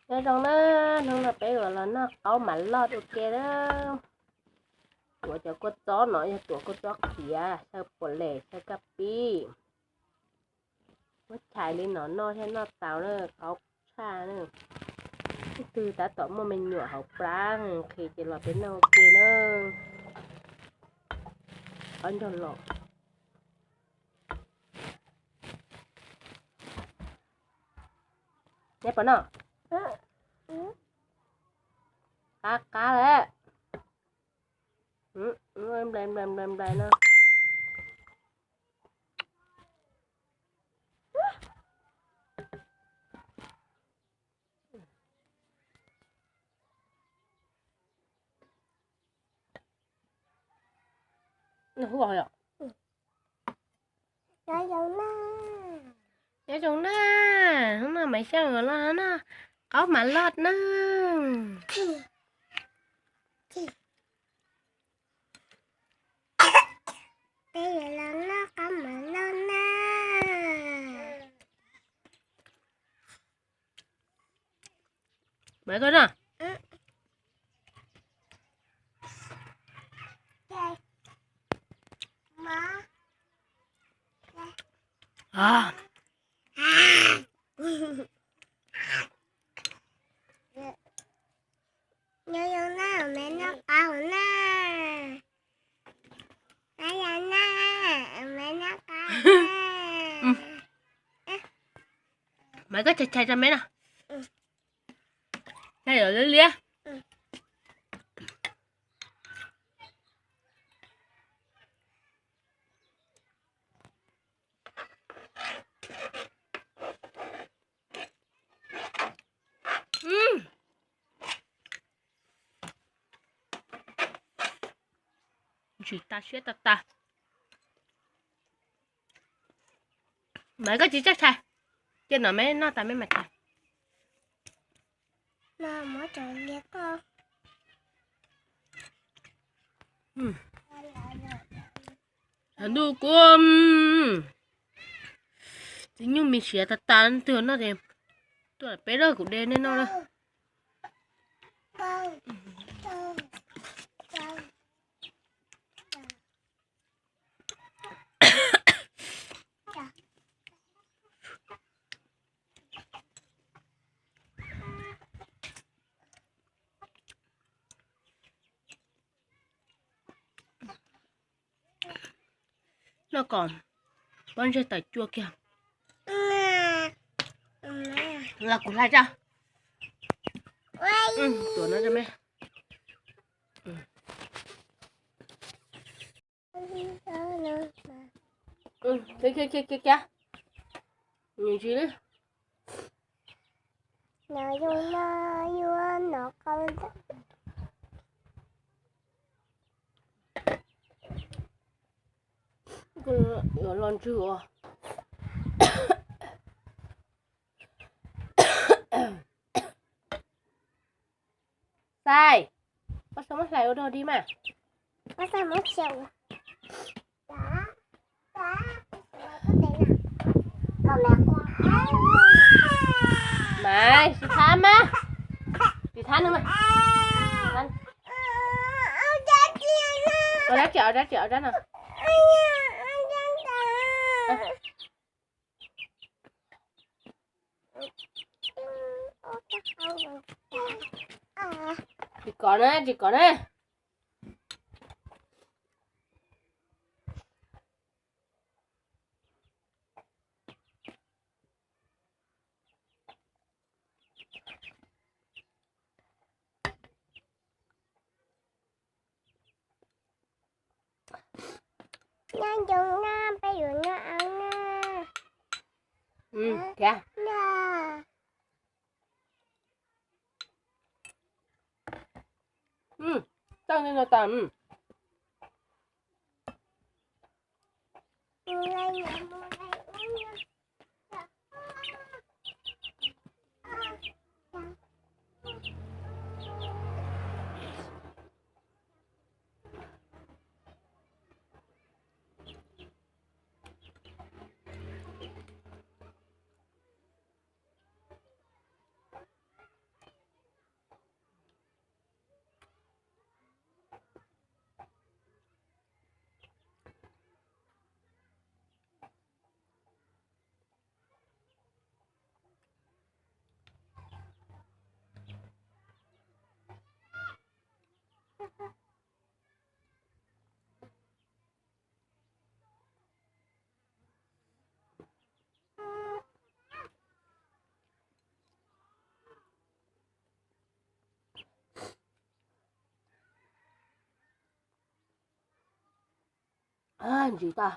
Nyob zoo na, hnub no peb yuav los noj qaub mam loj ua ke na. Tuav cov kua txob no yog tuav kua txob qhiav, xyaw puas les, xyaw kab pib. Muab chais li no noj thiaj noj tau na, qaub tshaj na. Ib tug tab tom muaj me nyuam hauv plab nqhis ces los peb noj ua ke na. Qaub ncaug los. Neb puas noj? Qab qab lawm. Nplai nplai nplai nplai no. Nyob zoo na, hnub no Maiv Xyooj los noj qaub mam loj na. Peb yuav los noj qaub mam loj na. Maiv, koj noj. Nyob zoo na, Maiv noj qaub na. Maiv yog na, Maiv noj qaub na. Maiv, koj chais chais rau Maiv no. Chais liab liab. Ntsim tas siab tas tas. Maiv, koj tsis txhob chais, cia no Maiv noj tas Maiv mam chais. Ntuj kuv txiv nyuj mis siav tas tas, twg noj ces tuaj peb lawm, kuv de nej noj na. Noj kom pob ntseg tawm cua kiag. Los kuv hlais tso. Tuav no rau me. Ntsis li. Yuav los ntswg os. Xais, koj txhob muab hlais ua dog dig mas. Mas tsis thab mas, tsis thab no mas. Ua dab tsi, ua dab tsi, ua dab no. Tsis kov na, tsis kov na. Nyob zoo na, peb yuav noj au na. Thiab. Tau li no tas. Ntsis tag.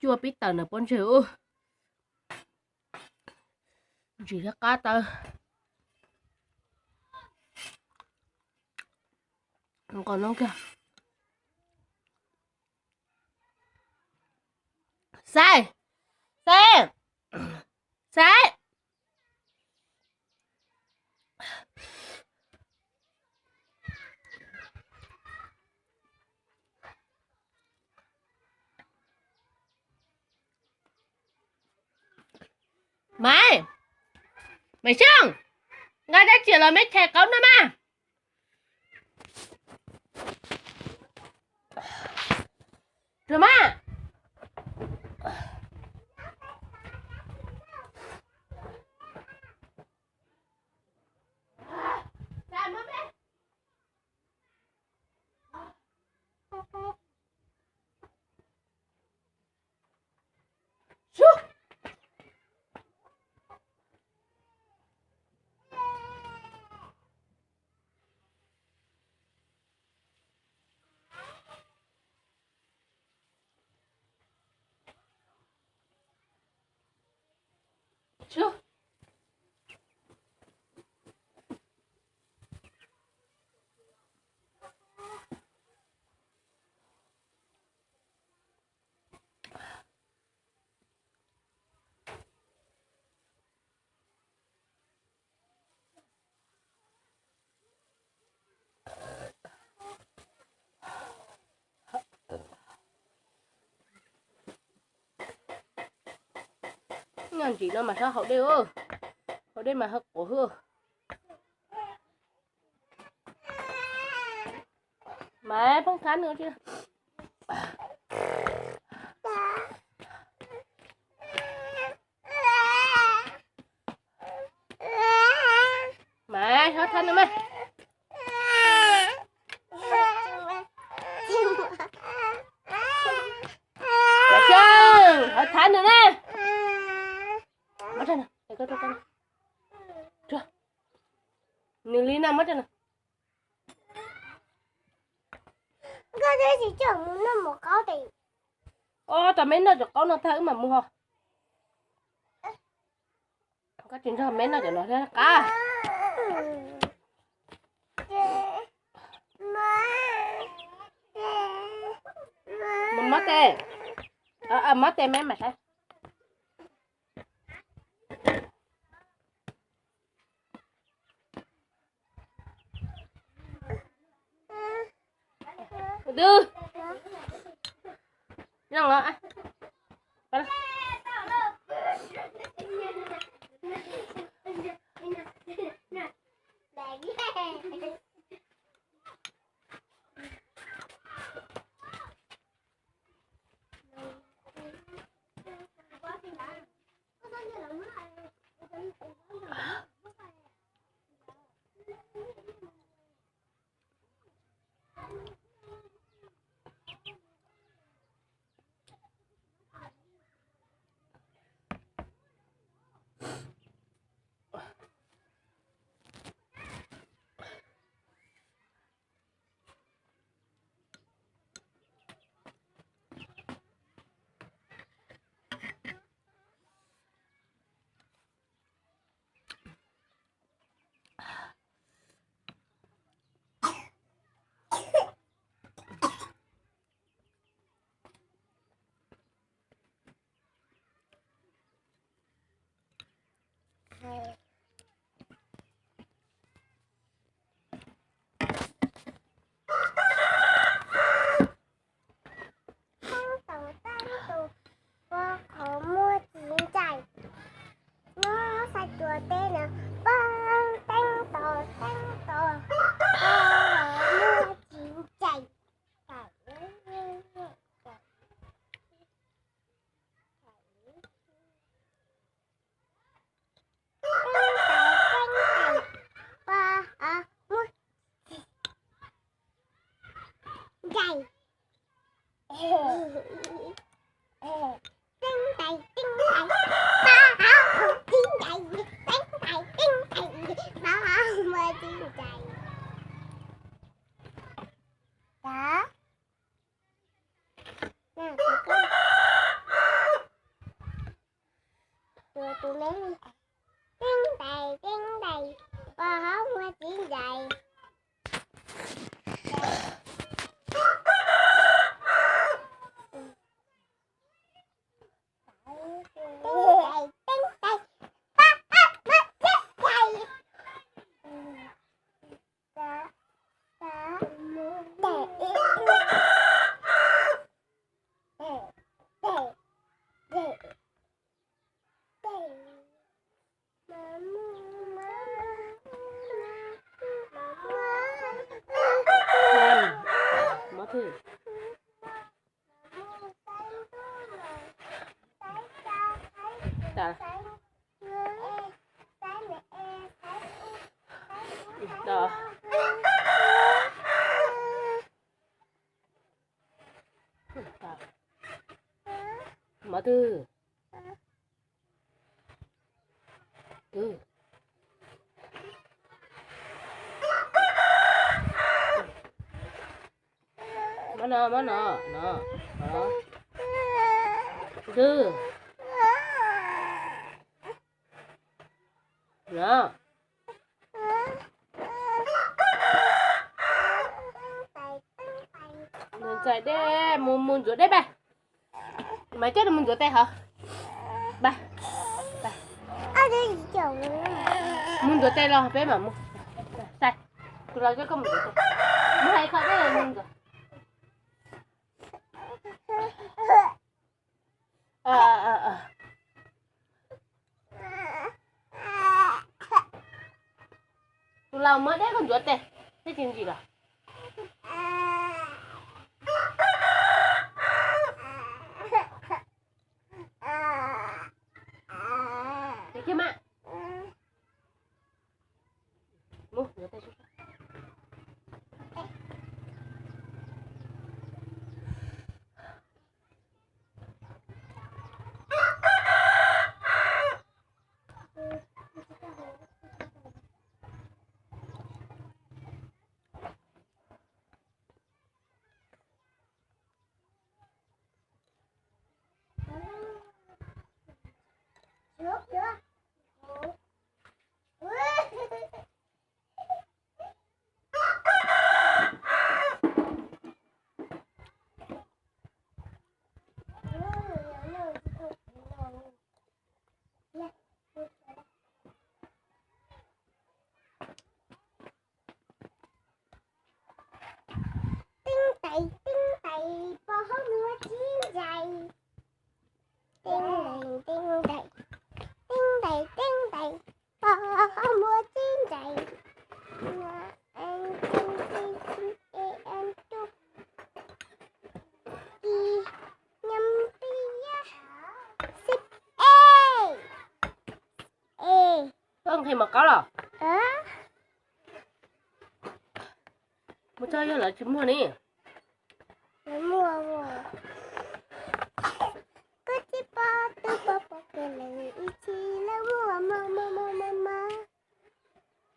Cua pib tawm ntawm pob ntseg ub. Ntsim thiab qab tawb. Nqos no kiag. Xaib, xaib, xaib. Maiv, Maiv Xyooj, nqa dab tsi los meb chais qaub no mas. Rau mas. Nyob ntsis no mas sab haus dej, haus dej mas ha quav hwb. Maiv pheej thab nws. Maiv, ho thab nws mas. Maiv Xyooj, ho thab nws na. Nws li na, muab rau nws. Ob tau meb noj cov qaub no tag wb mam mus ho. Koj tsis nrog meb noj cov no thiab qab. Mus muab tes, muab tes meb mam saib. Twb zoo os. Hm. Mov twg? Twg? Mov no, mov no, no. Twg? No. Ntxais dej, mus, mus ntxuav dej pab. Mas coj nws mus ntxuav tes hov. Pab, pab. Mus ntxuav tes los peb mam mus. Sai, tus laus coj koj mus ntxuav tes. Mus hais kho dej mus ntxuav. Tus laus muab dej koj ntxuav tes, tsis ntsim los. Teeb tais teeb tais, poj hauv muaj tib ntsais. Teeb tais teeb tais, teeb tais teeb tais, poj hauv muaj tib ntsais. Koj nqhis mov qaub los? Muaj txog yog lawv tsis muag ne. Koj tsis pom tus poj pom kws lawv ib txhis lawv muag mog mog mog mog mog.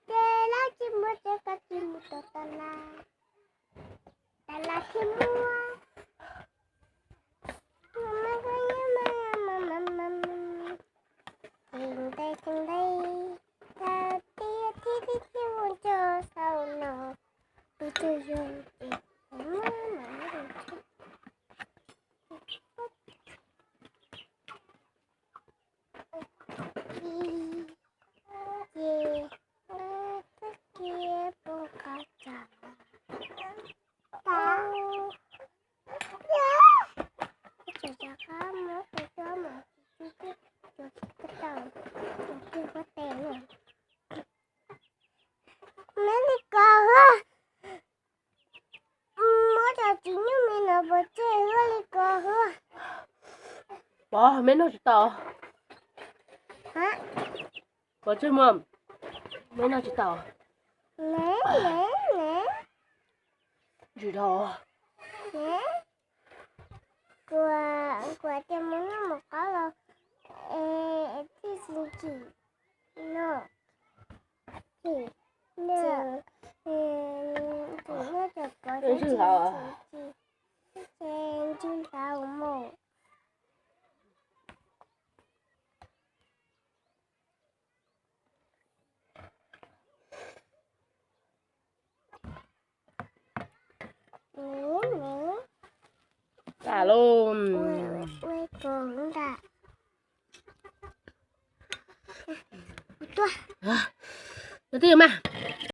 Ces lawv tsis muag ces koj tsis mus rau tas laj, tas laj thiaj muag. Theej ntej theej ntej, tag tias thiab thiab thiab ua nco xaus no, peb twb yog ces muab no. Ces twb kiag poob qab tsam tas, tseem rov qab muab tus tuaj mas tsis tsis tsis tsis tau, tus twg kuv tes no. Meb li ko hwb, muab cov txiv nyuj me no pov tseg hwb li ko hwb. Pov, meb noj tsis tau. Pov tseg muag, meb noj tsis tau. Ntsis dhau. Kuv, kuv tias mus noj mov qaub los, es tij tsis nkim no. Tsis, tsis noj cov pov, tsis nkim, tsis nkim ntsis ntau mus. Tag lauj. Tus twg mas?